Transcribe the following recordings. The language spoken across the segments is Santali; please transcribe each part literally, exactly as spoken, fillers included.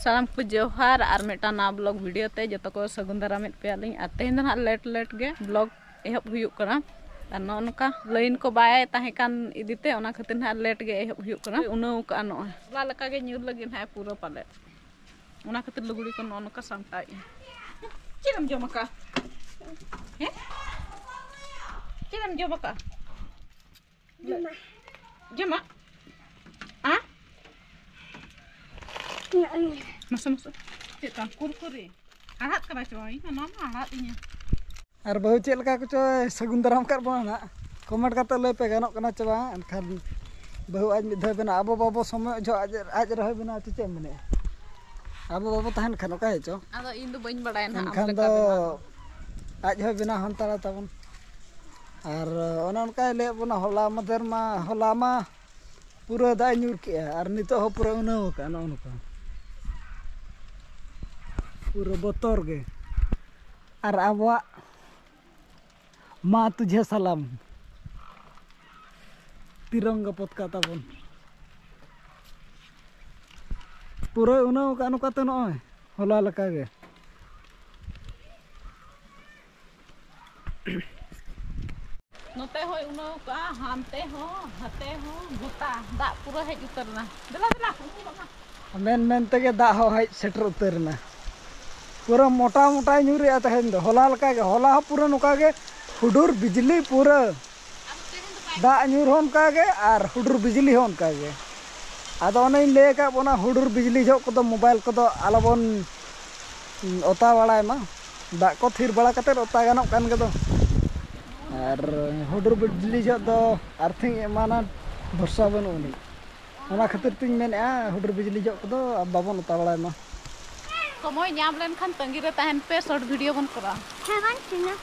ᱥᱟᱱᱟᱢ ᱠᱚ ᱡᱚᱦᱟᱨ, ᱟᱨ ᱢᱤᱫᱴᱟᱝ ᱱᱟᱣᱟ ᱵᱞᱚᱜ ᱵᱷᱤᱰᱤᱭᱳ ᱛᱮ ᱡᱚᱛᱚ ᱠᱚ ᱥᱟᱹᱜᱩᱱ ᱫᱟᱨᱟᱢᱮᱫ ᱯᱮᱭᱟᱞᱤᱧ᱾ ᱟᱨ ᱛᱮᱦᱮᱧ ᱫᱚ ᱱᱟᱦᱟᱜ ᱞᱮᱴ ᱞᱮᱴ ᱜᱮ ᱵᱞᱚᱜ ᱮᱦᱚᱵ ᱦᱩᱭᱩᱜ ᱠᱟᱱᱟ᱾ ᱟᱨ ᱱᱚᱜᱼᱚ ᱱᱚᱝᱠᱟ ᱞᱟᱭᱤᱱ ᱠᱚ ᱵᱟᱭ ᱛᱟᱦᱮᱸ ᱠᱟᱱ ᱤᱫᱤ ᱛᱮ, ᱚᱱᱟ ᱠᱷᱟᱹᱛᱤᱨ ᱱᱟᱦᱟᱜ ᱞᱮᱴ ᱜᱮ ᱮᱦᱚᱵ ᱦᱩᱭᱩᱜ ᱠᱟᱱᱟ᱾ ᱩᱱᱟᱹᱣ ᱠᱟᱜᱼᱟ ᱱᱚᱜᱼᱚᱭ, ᱦᱚᱞᱟ ᱞᱮᱠᱟ ᱜᱮ ᱧᱩᱨ ᱞᱟᱹᱜᱤᱫ ᱱᱟᱦᱟᱜ ᱯᱩᱨᱟᱹ ᱯᱟᱞᱮᱫ᱾ ᱚᱱᱟ ᱠᱷᱟᱹᱛᱤᱨ ᱞᱩᱜᱽᱲᱤ ᱠᱚ ᱱᱚᱜᱼᱚ ᱱᱚᱝᱠᱟ ᱥᱟᱢᱴᱟᱣᱮᱫᱼᱟᱹᱧ᱾ ᱪᱮᱫ ᱮᱢ ᱡᱚᱢ ᱟᱠᱟᱫᱼᱟ? ᱦᱮᱸ? ᱪᱮᱫ ᱮᱢ ᱡᱚᱢ ᱟᱠᱟᱫᱼᱟ? ᱡᱚᱢᱟᱜ᱾ ᱡᱚᱢᱟᱜ? ᱟ? ᱢᱟᱥᱮ, ᱢᱟᱥᱮ᱾ ᱪᱮᱫ ᱛᱟᱢ? ᱠᱩᱨᱠᱩᱨᱮ? ᱦᱟᱲᱦᱟᱫ ᱠᱟᱱᱟ ᱪᱚ? ᱤᱧ ᱢᱟ ᱱᱚᱣᱟ ᱢᱟ ᱦᱟᱲᱦᱟᱫ ᱤᱧᱟᱹ᱾ ᱟᱨ ᱵᱟᱹᱦᱩ ᱪᱮᱫ ᱞᱮᱠᱟ ᱠᱚᱪᱚᱭ ᱥᱟᱹᱜᱩᱱ ᱫᱟᱨᱟᱢ ᱠᱟᱫ ᱵᱚᱱᱟ ᱱᱟᱜ, ᱠᱚᱢᱮᱱᱴ ᱠᱟᱛᱮ ᱞᱟᱹᱭ ᱯᱮ, ᱜᱟᱱᱚᱜ ᱠᱟᱱᱟ ᱪᱮ ᱵᱟᱝ? ᱮᱱᱠᱷᱟᱱ ᱵᱟᱹᱦᱩ ᱟᱡ ᱢᱤᱫ ᱫᱷᱟᱣ ᱵᱮᱱᱟᱣ, ᱟᱵᱚ ᱵᱟᱵᱚ ᱥᱚᱢᱚᱭᱚᱜ ᱡᱚᱦᱚᱜ ᱟᱡ, ᱟᱡ ᱨᱚᱦᱚᱭ ᱵᱮᱱᱟᱣ ᱦᱚᱪᱚ, ᱪᱮᱫ ᱮᱢ ᱢᱮᱱᱮᱫᱼᱟ? ᱟᱵᱚ ᱵᱟᱵᱚ ᱛᱟᱦᱮᱱ ᱠᱷᱟᱱ ᱚᱠᱟ ᱦᱮᱪᱚ᱾ ᱟᱫᱚ ᱤᱧ ᱫᱚ ᱵᱟᱹᱧ ᱵᱟᱲᱟᱭᱟ ᱱᱟᱦᱟᱜ ᱟᱢ ᱮᱱᱠᱷᱟᱱ ᱞᱮᱠᱟ ᱫᱚ ᱵᱮᱱᱟᱣ᱾ ᱟᱡ ᱦᱚᱸᱭ ᱵᱮᱱᱟᱣ ᱦᱟᱛᱟᱲᱟ ᱛᱟᱵᱚᱱ᱾ ᱟᱨ ᱚᱱᱮ ᱚᱱᱠᱟᱭ ᱞᱟᱹᱭᱟᱫ ᱵᱚᱱᱟ, ᱦᱚᱞᱟ ᱢᱟᱫᱷᱮᱨ ᱢᱟ, ᱦᱚᱞᱟ ᱢᱟ ᱯᱩᱨᱟᱹ ᱫᱟᱜ ᱮ ᱧᱩᱨ ᱠᱮᱜᱼᱟ, ᱟᱨ ᱱᱤᱛᱚᱜ ᱦᱚᱸ ᱯᱩᱨᱟᱹ ᱩᱱᱟᱹᱣ ᱟᱠᱟᱫᱼᱟ ᱱᱚᱜᱼᱚ ᱱᱚᱝᱠᱟ᱾ ᱯᱩᱨᱟᱹ ᱵᱚᱛᱚᱨ ᱜᱮ᱾ ᱟᱨ ᱟᱵᱚᱣᱟᱜ ᱢᱟ ᱛᱩᱡᱷᱮ ᱥᱟᱞᱟᱢ, ᱛᱤᱨᱚᱝᱜᱟ ᱯᱚᱛᱠᱟ ᱛᱟᱵᱚᱱ᱾ ᱯᱩᱨᱟᱹ ᱩᱱᱟᱹᱣ ᱟᱠᱟᱫ ᱱᱚᱝᱠᱟᱛᱮ ᱱᱚᱜᱼᱚᱭ ᱦᱚᱞᱟ ᱞᱮᱠᱟᱜᱮ᱾ ᱱᱚᱛᱮ ᱦᱚᱸᱭ ᱩᱱᱟᱹᱣ ᱠᱟᱜᱼᱟ, ᱦᱟᱱᱛᱮ ᱦᱚᱸ, ᱦᱟᱛᱮ ᱦᱚᱸ, ᱜᱚᱴᱟ ᱫᱟᱜ ᱯᱩᱨᱟᱹ ᱦᱮᱡ ᱩᱛᱟᱹᱨ ᱮᱱᱟ᱾ ᱫᱮᱞᱟ, ᱫᱮᱞᱟ, ᱩᱢᱩᱞᱚᱜ ᱢᱟ᱾ ᱢᱮᱱ ᱢᱮᱱ ᱛᱮᱜᱮ ᱫᱟᱜ ᱦᱚᱸ ᱦᱮᱡ ᱥᱮᱴᱮᱨ ᱩᱛᱟᱹᱨ ᱮᱱᱟ᱾ ᱯᱩᱨᱟᱹ ᱢᱚᱴᱟ ᱢᱚᱴᱟᱭ ᱧᱩᱨᱮᱜᱼᱟ ᱛᱮᱦᱮᱧ ᱫᱚ᱾ ᱦᱚᱞᱟ ᱞᱮᱠᱟᱜᱮ, ᱦᱚᱞᱟ ᱦᱚᱸ ᱯᱩᱨᱟᱹ ᱱᱚᱝᱠᱟ ᱜᱮ ᱦᱩᱰᱩᱨ ᱵᱤᱡᱽᱞᱤ ᱯᱩᱨᱟᱹ᱾ ᱫᱟᱜ ᱧᱩᱨ ᱦᱚᱸ ᱚᱱᱠᱟ ᱜᱮ ᱟᱨ ᱦᱩᱰᱩᱨ ᱵᱤᱡᱽᱞᱤ ᱦᱚᱸ ᱚᱱᱠᱟ ᱜᱮ᱾ ᱟᱫᱚ ᱚᱱᱮᱧ ᱞᱟᱹᱭ ᱟᱠᱟᱫ ᱵᱚᱱᱟ, ᱦᱩᱰᱩᱨ ᱵᱤᱡᱽᱞᱤ ᱡᱚᱦᱚᱜ ᱠᱚᱫᱚ ᱢᱳᱵᱟᱭᱤᱞ ᱠᱚᱫᱚ ᱟᱞᱚᱵᱚᱱ ᱚᱛᱟ ᱵᱟᱲᱟᱭ ᱢᱟ᱾ ᱫᱟᱜ ᱠᱚ ᱛᱷᱤᱨ ᱵᱟᱲᱟ ᱠᱟᱛᱮᱫ ᱚᱛᱟ ᱜᱟᱱᱚᱜ ᱠᱟᱱ ᱜᱮᱫᱚ᱾ ᱟᱨ ᱦᱩᱰᱩᱨ ᱵᱤᱡᱽᱞᱤ ᱡᱚᱦᱚᱜ ᱫᱚ ᱟᱨᱛᱷᱤᱝ ᱮᱢᱟᱱᱟᱜ ᱵᱷᱚᱨᱥᱟ ᱵᱟᱹᱱᱩᱜ ᱟᱹᱱᱤᱡ᱾ ᱚᱱᱟ ᱠᱷᱟᱹᱛᱤᱨ ᱛᱤᱧ ᱢᱮᱱᱮᱫᱼᱟ, ᱦᱩᱰᱩᱨ ᱵᱤᱡᱽᱞᱤ ᱡᱚᱦᱚᱜ ᱠᱚᱫᱚ ᱵᱟᱵᱚᱱ ᱚᱛᱟ ᱵᱟᱲᱟᱭ ᱢᱟ᱾ ᱥᱚᱢᱚᱭ ᱧᱟᱢ ᱞᱮᱱᱠᱷᱟᱱ ᱛᱟᱺᱜᱤ ᱨᱮ ᱛᱟᱦᱮᱱ ᱯᱮ, ᱥᱚᱨᱴ ᱵᱷᱤᱰᱤᱭᱳ ᱵᱚᱱ ᱠᱚᱨᱟᱣᱟ᱾ ᱦᱮᱸ, ᱵᱟᱝ ᱪᱤᱱᱟ᱾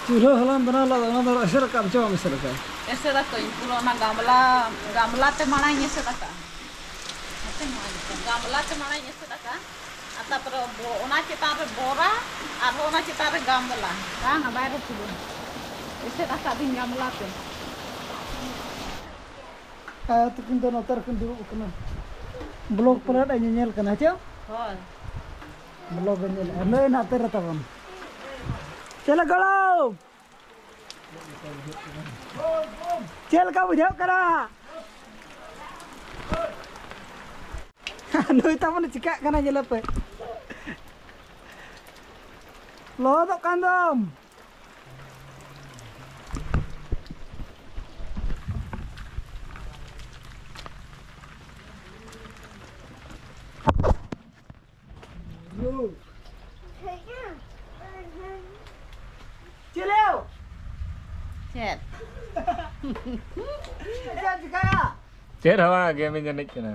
ᱪᱩᱞᱦᱟᱹ ᱦᱚᱞᱟᱢ ᱵᱮᱱᱟᱣ ᱞᱮᱫᱟ, ᱚᱱᱟ ᱫᱚ ᱮᱥᱮᱫ ᱟᱠᱟᱫ ᱪᱮ ᱵᱟᱢ ᱮᱥᱮᱫ ᱟᱠᱟᱫ? ᱮᱥᱮᱫ ᱟᱠᱟᱫᱟᱹᱧ, ᱯᱩᱨᱟᱹ ᱚᱱᱟ ᱜᱟᱢᱞᱟ, ᱜᱟᱢᱞᱟ ᱛᱮ ᱢᱟᱲᱟᱝ ᱤᱧ ᱮᱥᱮᱫ ᱟᱠᱟᱫᱼᱟ᱾ ᱦᱟᱯᱮ ᱱᱚᱣᱟ ᱜᱮᱛᱚ, ᱜᱟᱢᱞᱟ ᱛᱮ ᱢᱟᱲᱟᱝ ᱤᱧ ᱮᱥᱮᱫ ᱟᱠᱟᱫᱼᱟ᱾ ᱟᱨ ᱛᱟᱨᱯᱚᱨᱮ ᱵᱚ-, ᱚᱱᱟ ᱪᱮᱛᱟᱱ ᱨᱮ ᱵᱚᱨᱟ, ᱟᱨᱦᱚᱸ ᱚᱱᱟ ᱪᱮᱛᱟᱱ ᱨᱮ ᱜᱟᱢᱞᱟ᱾ ᱵᱟᱝᱟ, ᱵᱟᱭ ᱨᱟᱹᱯᱩᱫᱚᱜᱼᱟ᱾ ᱮᱥᱮᱫ ᱟᱠᱟᱫᱤᱧ ᱜᱟᱢᱞᱟ ᱛᱮ᱾ ᱟᱭᱳ ᱛᱟᱹᱠᱤᱱ ᱫᱚ ᱱᱚᱛᱮ ᱨᱮᱠᱤᱱ ᱫᱩᱲᱩᱵ ᱟᱠᱟᱱᱟ᱾ ᱵᱞᱚᱜ ᱯᱟᱞᱮᱫ ᱮ ᱧᱮᱧᱮᱞ ᱠᱟᱱᱟ, ᱦᱮᱸ ᱪᱮ? ᱦᱳᱭ᱾ ᱵᱞᱚᱜ ᱮ ᱧᱮᱞᱮᱫᱼᱟ᱾ ᱱᱩᱭ ᱱᱟᱛᱮ ᱨᱮ ᱛᱟᱵᱚᱱ᱾ ᱪᱮᱞᱮ ᱜᱚᱲᱚ? ᱪᱮᱫ ᱞᱮᱠᱟ ᱵᱩᱡᱷᱟᱹᱜ ᱠᱟᱱᱟ? ᱱᱩᱭ ᱛᱟᱵᱚᱱ ᱪᱤᱠᱟᱹᱜ ᱠᱟᱱᱟ, ᱧᱮᱞᱮ ᱯᱮ᱾ ᱞᱚᱦᱚᱫᱚᱜ ᱠᱟᱱ ᱫᱚᱢ᱾ ᱪᱮᱞᱮᱣ᱾ ᱪᱮᱫ? ᱪᱮᱫ ᱮᱢ ᱪᱤᱠᱟᱹᱭᱟ? ᱪᱮᱫ ᱦᱚᱸ ᱵᱟᱝ, ᱜᱮᱢ ᱤᱧ ᱮᱱᱮᱡ ᱠᱟᱱᱟ,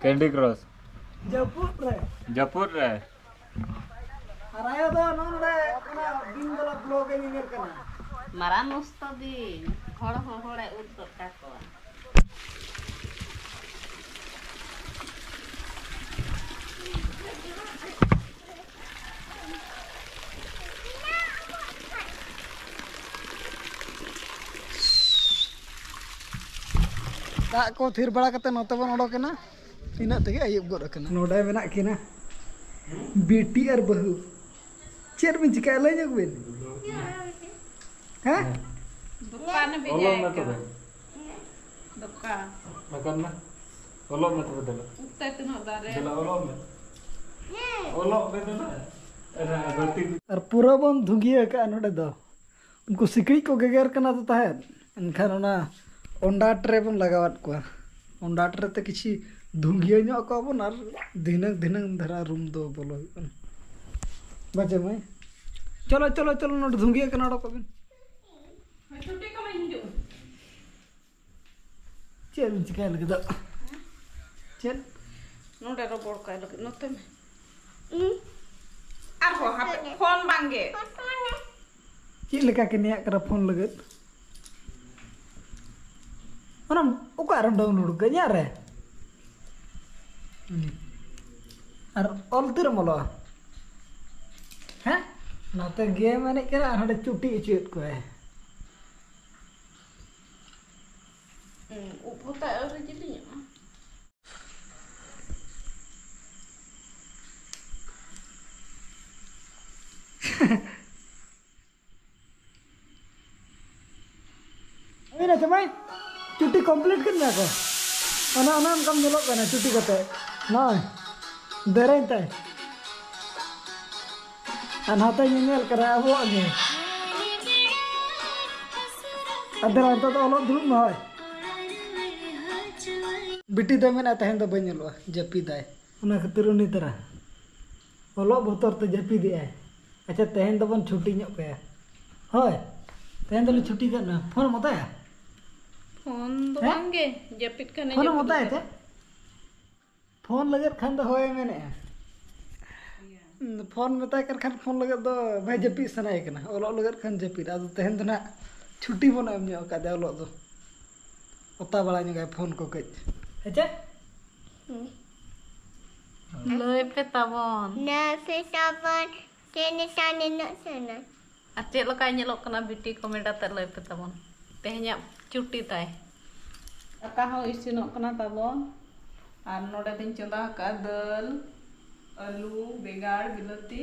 ᱠᱮᱱᱰᱤ ᱠᱨᱟᱥ᱾ ᱡᱟᱹᱯᱩᱫ ᱨᱮ᱾ ᱡᱟᱹᱯᱩᱫ ᱨᱮ᱾ ᱟᱨ ᱟᱭᱳ ᱫᱚ ᱱᱚᱜᱼᱚ ᱱᱚᱰᱮ ᱚᱱᱟ ᱵᱤᱱ ᱵᱟᱞᱟ ᱵᱞᱚᱜ ᱮ ᱧᱮᱧᱮᱞ ᱠᱟᱱᱟ᱾ ᱢᱟᱨᱟᱝ ᱢᱚᱥᱛᱚ ᱵᱤᱧ, ᱦᱚᱲ ᱦᱚᱸ ᱦᱚᱲᱮ ᱩᱫ ᱜᱚᱫ ᱠᱟᱠᱚᱣᱟ᱾ ᱫᱟᱜ ᱠᱚ ᱛᱷᱤᱨ ᱵᱟᱲᱟ ᱠᱟᱛᱮ ᱱᱚᱛᱮ ᱵᱚᱱ ᱚᱰᱚᱠᱮᱱᱟ᱾ ᱤᱱᱟᱹᱜ ᱛᱮᱜᱮ ᱟᱹᱭᱩᱵ ᱜᱚᱫ ᱟᱠᱟᱱᱟ᱾ ᱱᱚᱰᱮ ᱢᱮᱱᱟᱜ ᱠᱤᱱᱟ ᱵᱤᱴᱤ ᱟᱨ ᱵᱟᱹᱦᱩ᱾ ᱪᱮᱫ ᱵᱤᱱ ᱪᱤᱠᱟᱹᱭᱟ ᱞᱟᱹᱭ ᱧᱚᱜ ᱵᱤᱱ? ᱦᱮᱸ? ᱫᱚᱠᱟᱱ ᱵᱤᱱ ᱚᱞᱚᱜ ᱢᱮ ᱛᱚᱵᱮ᱾ ᱫᱚᱠᱟᱱ᱾ ᱫᱚᱠᱟᱱ ᱢᱮ᱾ ᱚᱞᱚᱜ ᱢᱮ ᱛᱚᱵᱮ ᱫᱮᱞᱟ᱾ ᱩᱛᱟᱹ ᱛᱤᱱᱟᱹᱜ ᱫᱟᱨᱮ? ᱫᱮᱞᱟ ᱚᱞᱚᱜ ᱢᱮ᱾ ᱚᱞᱚᱜ ᱢᱮ ᱫᱮᱞᱟ᱾ ᱟᱨ ᱯᱩᱨᱟᱹ ᱵᱚᱱ ᱫᱷᱩᱝᱜᱤᱭᱟᱹ ᱟᱠᱟᱫᱼᱟ ᱱᱚᱰᱮ ᱫᱚ᱾ ᱩᱱᱠᱩ ᱥᱤᱠᱲᱤᱡ ᱠᱚ ᱜᱮᱜᱮᱨ ᱠᱟᱱᱟ ᱛᱚ ᱛᱟᱦᱮᱸᱫ, ᱮᱱᱠᱷᱟᱱ ᱚᱱᱟ ᱚᱱᱰᱟᱴ ᱨᱮᱵᱚᱱ ᱞᱟᱜᱟᱣᱟᱫ ᱠᱚᱣᱟ᱾ ᱚᱱᱰᱟᱴ ᱨᱮᱛᱮ ᱠᱤᱪᱷᱤ ᱫᱷᱩᱝᱜᱤᱭᱟᱹ ᱧᱚᱜ ᱠᱚᱣᱟ ᱵᱚᱱ ᱟᱨ ᱫᱷᱤᱱᱟᱹᱝ ᱫᱷᱤᱱᱟᱹᱝ ᱫᱷᱟᱨᱟ ᱨᱩᱢ ᱫᱚ ᱵᱚᱞᱚ ᱦᱩᱭᱩᱜ ᱠᱟᱱᱟ᱾ ᱵᱟᱪᱮ ᱢᱟᱹᱭ, ᱪᱚᱞᱚ, ᱪᱚᱞᱚ, ᱪᱚᱞᱚ, ᱱᱚᱰᱮ ᱫᱷᱩᱝᱜᱤᱭᱟᱹ ᱠᱟᱱᱟ, ᱚᱰᱚᱠᱚᱜ ᱵᱤᱱ᱾ ᱪᱷᱩᱴᱤ ᱠᱟᱢᱟᱧ ᱦᱤᱡᱩᱜᱼᱟ᱾ ᱪᱮᱫ ᱮᱢ ᱪᱤᱠᱟᱹᱭ ᱞᱟᱹᱜᱤᱫᱚᱜ? ᱪᱮᱫ? ᱱᱚᱰᱮ ᱨᱚᱯᱚᱲ ᱠᱟᱭ ᱞᱟᱹᱜᱤᱫ, ᱱᱚᱛᱮ ᱢᱮ᱾ ᱟᱨᱦᱚᱸ ᱦᱟᱯᱮ, ᱯᱷᱳᱱ ᱵᱟᱝ ᱜᱮ᱾ ᱪᱮᱫ ᱞᱮᱠᱟ ᱠᱤᱱ ᱱᱮᱭᱟᱜ ᱠᱟᱱᱟ ᱯᱷᱳᱱ ᱞᱟᱹᱜᱤᱫ? ᱚᱱᱟᱢ ᱚᱠᱟ ᱨᱮᱢ ᱰᱟᱣᱩᱱᱞᱳᱰ ᱠᱟᱜᱼᱟ? ᱤᱧᱟᱹᱜ ᱨᱮ? ᱟᱨ ᱚᱞ ᱛᱤᱨᱮᱢ ᱚᱞᱚᱜᱼᱟ? ᱦᱮᱸ? ᱱᱟᱛᱮ ᱜᱮᱢ ᱮᱱᱮᱡ ᱠᱟᱱᱟ ᱟᱨ ᱦᱟᱸᱰᱮ ᱪᱩᱴᱤ ᱦᱚᱪᱚᱭᱮᱫ ᱠᱚᱣᱟᱭ᱾ ᱩᱵ ᱦᱚᱸ ᱛᱟᱭ ᱟᱹᱣᱨᱤ ᱡᱤᱞᱤᱧᱚᱜᱼᱟ᱾ ᱦᱩᱭᱱᱟ ᱥᱚᱢᱚᱭ? ᱪᱩᱴᱤ ᱠᱚᱢᱯᱞᱤᱴ ᱠᱮᱫ ᱢᱮᱭᱟ ᱠᱚ᱾ ᱚᱱᱟ, ᱚᱱᱟ ᱚᱱᱠᱟᱢ ᱧᱮᱞᱚᱜ ᱠᱟᱱᱟ ᱪᱩᱴᱤ ᱠᱟᱛᱮ᱾ ᱱᱚᱜᱼᱚᱭ᱾ ᱫᱮᱨᱮᱧ ᱛᱟᱭ᱾ ᱟᱨ ᱱᱚᱛᱮ ᱧᱮᱧᱮᱞ ᱠᱟᱱᱟ ᱟᱵᱚᱣᱟᱜ ᱜᱮ᱾ ᱟᱫᱚ ᱱᱤᱛᱚᱜ ᱫᱚ ᱚᱞᱚᱜ ᱫᱩᱲᱩᱵ ᱢᱮ, ᱦᱳᱭ᱾ ᱵᱤᱴᱤ ᱫᱚ ᱢᱮᱱᱟ, "ᱛᱮᱦᱮᱧ ᱫᱚ ᱵᱟᱹᱧ ᱚᱞᱚᱜᱼᱟ, ᱡᱟᱹᱯᱤᱫᱟᱭ᱾" ᱚᱱᱟ ᱠᱷᱟᱹᱛᱤᱨ ᱩᱱᱤ ᱛᱟᱨᱟ ᱚᱞᱚᱜ ᱵᱚᱛᱚᱨ ᱛᱮ ᱡᱟᱹᱯᱤᱫᱮᱜᱼᱟᱭ᱾ ᱟᱪᱪᱷᱟ, ᱛᱮᱦᱮᱧ ᱫᱚᱵᱚᱱ ᱪᱷᱩᱴᱤ ᱧᱚᱜ ᱠᱟᱭᱟ᱾ ᱦᱳᱭ, ᱛᱮᱦᱮᱧ ᱫᱚᱞᱮ ᱪᱷᱩᱴᱤ ᱠᱟᱜ ᱱᱟ᱾ ᱯᱷᱳᱱ ᱮᱢ ᱚᱛᱟᱭᱟ? ᱯᱷᱳᱱ ᱫᱚ ᱦᱮᱸ? ᱵᱟᱝᱜᱮ, ᱡᱟᱹᱯᱤᱫ ᱠᱷᱟᱱᱮ ᱯᱷᱳᱱ ᱮᱢ ᱡᱟᱹᱯᱤᱫ ᱚᱛᱟᱭ ᱠᱟᱫᱟ᱾ ᱛᱮ? ᱯᱷᱳᱱ ᱞᱟᱹᱜᱤᱫ ᱠᱷᱟᱱ ᱫᱚ ᱦᱳᱭ ᱢᱮᱱᱮᱜᱼᱟ᱾ ᱯᱷᱳᱱ ᱢᱮᱛᱟᱭ ᱠᱟᱱ ᱠᱷᱟᱱ ᱯᱷᱳᱱ ᱞᱟᱹᱜᱤᱫ ᱫᱚ ᱵᱟᱭ ᱡᱟᱹᱯᱤᱫ ᱥᱟᱱᱟᱭᱮ ᱠᱟᱱᱟ, ᱚᱞᱚᱜ ᱞᱟᱹᱜᱤᱫ ᱠᱷᱟᱱ ᱡᱟᱹᱯᱤᱫ᱾ ᱟᱫᱚ ᱛᱮᱦᱮᱧ ᱫᱚ ᱱᱟᱜ ᱪᱷᱩᱴᱤ ᱵᱚᱱ ᱮᱢ ᱧᱚᱜ ᱟᱠᱟᱫᱮᱭᱟ ᱚᱞᱚᱜ ᱫᱚ᱾ ᱚᱛᱟ ᱵᱟᱲᱟ ᱧᱚᱜᱟᱭ ᱯᱷᱳᱱ ᱠᱚ ᱠᱟᱹᱡ᱾ ᱦᱮᱸᱪᱮ? ᱞᱟᱹᱭ ᱯᱮ ᱛᱟᱵᱚᱱ᱾ ᱞᱟᱹᱭ ᱯᱮ ᱛᱟᱵᱚᱱ᱾ ᱪᱮᱫ ᱞᱮᱠᱟ ᱧᱮᱞᱚᱜ ᱥᱟᱱᱟ? ᱟᱨ ᱪᱮᱫ ᱞᱮᱠᱟᱭ ᱧᱮᱞᱚᱜ ᱠᱟᱱᱟ ᱵᱤᱴᱤ, ᱠᱚᱢᱮᱱᱴ ᱟᱛᱮ ᱞᱟᱹᱭ ᱯᱮ ᱛᱟᱵᱚᱱ᱾ ᱛᱮᱦᱮᱧᱟᱜ ᱪᱷᱩᱴᱤ ᱛᱟᱭ᱾ ᱫᱟᱠᱟ ᱦᱚᱸ ᱤᱥᱤᱱᱚᱜ ᱠᱟᱱᱟ ᱛᱟᱵᱚᱱ᱾ ᱟᱨ ᱱᱚᱰᱮ ᱫᱚᱧ ᱪᱚᱸᱫᱟ ᱟᱠᱟᱫᱼᱟ ᱫᱟᱹᱞ, ᱟᱹᱞᱩ, ᱵᱮᱸᱜᱟᱲ, ᱵᱤᱞᱟᱹᱛᱤ᱾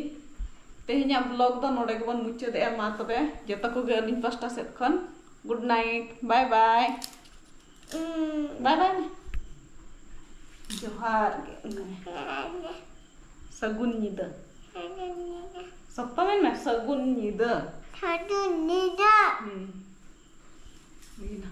ᱛᱮᱦᱮᱧᱟᱜ ᱵᱞᱚᱜ ᱫᱚ ᱱᱚᱰᱮ ᱜᱮᱵᱚᱱ ᱢᱩᱪᱟᱹᱫᱮᱜᱼᱟ᱾ ᱢᱟ ᱛᱚᱵᱮ ᱡᱚᱛᱚ ᱠᱚᱜᱮ ᱟᱹᱞᱤᱧ ᱯᱟᱥᱴᱟ ᱥᱮᱫ ᱠᱷᱚᱱ ᱜᱩᱰ ᱱᱟᱭᱤᱴ, ᱵᱟᱭ ᱵᱟᱭ᱾ ᱵᱟᱭ ᱵᱟᱭ ᱢᱮ᱾ ᱡᱚᱦᱟᱨ ᱜᱮ᱾ ᱥᱟᱹᱜᱩᱱ ᱧᱤᱫᱟᱹ᱾ ᱥᱚᱠᱛᱚ ᱢᱮᱱ ᱢᱮ, ᱥᱟᱹᱜᱩᱱ ᱧᱤᱫᱟᱹ᱾ ᱥᱟᱹᱜᱩᱱ ᱧᱤᱫᱟᱹ᱾ ᱦᱩᱸ᱾ ᱦᱩᱭᱱᱟ᱾